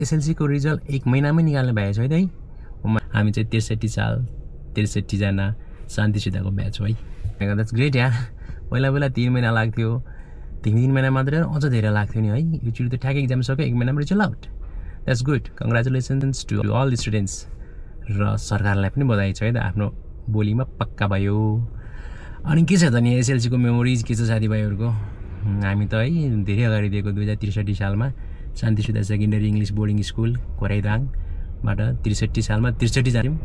एसएलसीको result 1 महिनामै निकाल्ने भएछ है दाइ। हामी चाहिँ 63 जना शान्ति सुधाको ब्याच हो है। द्याट्स ग्रेट यार। पहिला 3 महिना लाग्थ्यो, 3 महिना मात्रै अझ धेरै लाग्थ्यो नि है। योचोटि त ठ्याक्कै एक्जाम सक्यो, 1 महिनामा result out. That's good. Congratulations to all the students. र सरकारलाई पनि बधाई छ है त, आफ्नो बोलीमा पक्का भयो। अनि के छ त नि एसएलसीको मेमोरिज के छ साथीभाइहरूको? हामी त है धेरै अगाडि दिएको 2063 सालमा शान्ति सुधा सेकेन्डरी इङ्ग्लिस बोर्डिङ स्कुल कोराइदाङबाट 63 सालमा 63 जान्यौँ।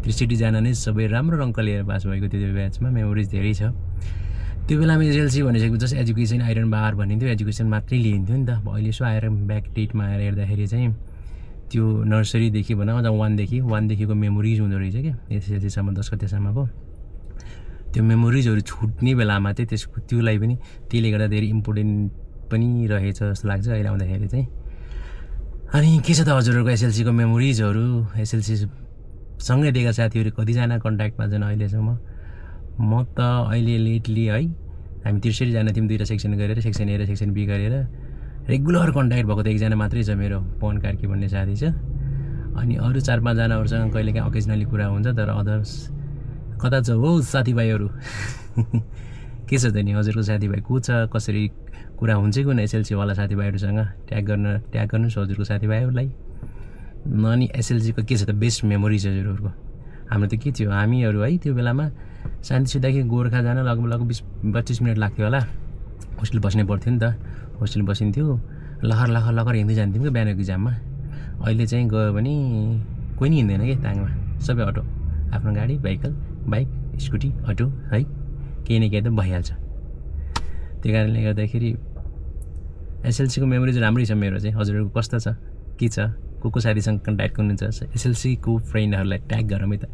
63 जना नै सबै राम्रो अङ्क लिएर पास भएको त्यो ब्याचमा। मेमोरिज धेरै छ। त्यो बेलामा एसएलसी भनेको जस्ट एजुकेसन आइरन बार भनिन्थ्यो, एजुकेसन मात्रै लिइन्थ्यो नि त। अहिले यसो आएर ब्याक डेटमा आएर हेर्दाखेरि चाहिँ त्यो नर्सरीदेखि भनौँ अझ 1देखिको मेमोरिज हुँदो रहेछ क्या एसएलसीसम्म 10 कक्षासम्मको। त्यो मेमोरिजहरू छुट्ने बेलामा चाहिँ त्यसलाई पनि त्यसले गर्दा धेरै इम्पोर्टेन्ट पनि रहेछ जस्तो लाग्छ अहिले आउँदाखेरि चाहिँ। अनि के छ त हजुरहरूको एसएलसीको मेमोरिजहरू? एसएलसीसँगै दिएका साथीहरू कतिजना कन्ट्याक्टमा छन् अहिलेसम्म? म त अहिले लेटली है हामी 63 जना थियौँ, 2टा सेक्सन गरेर, सेक्सन ए र सेक्सन बी गरेर। रेगुलर कन्ट्याक्ट भएको त 1 जना मात्रै छ, मेरो पवन कार्की भन्ने साथी छ। अनि अरू 4-5 जनाहरूसँग कहिलेकाहीँ अकेजनली कुरा हुन्छ, तर अदर्स कता छ हो साथीभाइहरू? के छ त नि हजुरको साथीभाइ को छ, कसरी कुरा हुन्छ कि न एसएलसीवाला साथीभाइहरूसँग? ट्याग गर्नुहोस् हजुरको साथीभाइहरूलाई। अनि एसएलसीको के छ त बेस्ट मेमोरिज हजुरहरूको? हाम्रो त के थियो, हामीहरू है त्यो बेलामा शान्ति सुधाकी गोर्खा जान लगभग 20-25 मिनट लाग्थ्यो होला। होस्टेल बस्नै पर्थ्यो नि त, होस्टेल बसिन्थ्यो। लखर हिँड्दै जान्थ्यौँ क्या बिहानको इक्जाममा। अहिले चाहिँ गयो भने कोही नि हिँड्दैन क्या ताङमा, सबै अटो, आफ्नो गाडी, बाइक, स्कुटी, अटो है, केही न केही त भइहाल्छ। त्यो कारणले गर्दाखेरि एसएलसीको मेमोरिज राम्रै छ मेरो चाहिँ। हजुरहरूको कस्तो छ, के छ, को साथीसँग कन्ट्याक्ट गर्नुहुन्छ? एसएलसीको फ्रेन्डहरूलाई ट्याग गरौँ है त।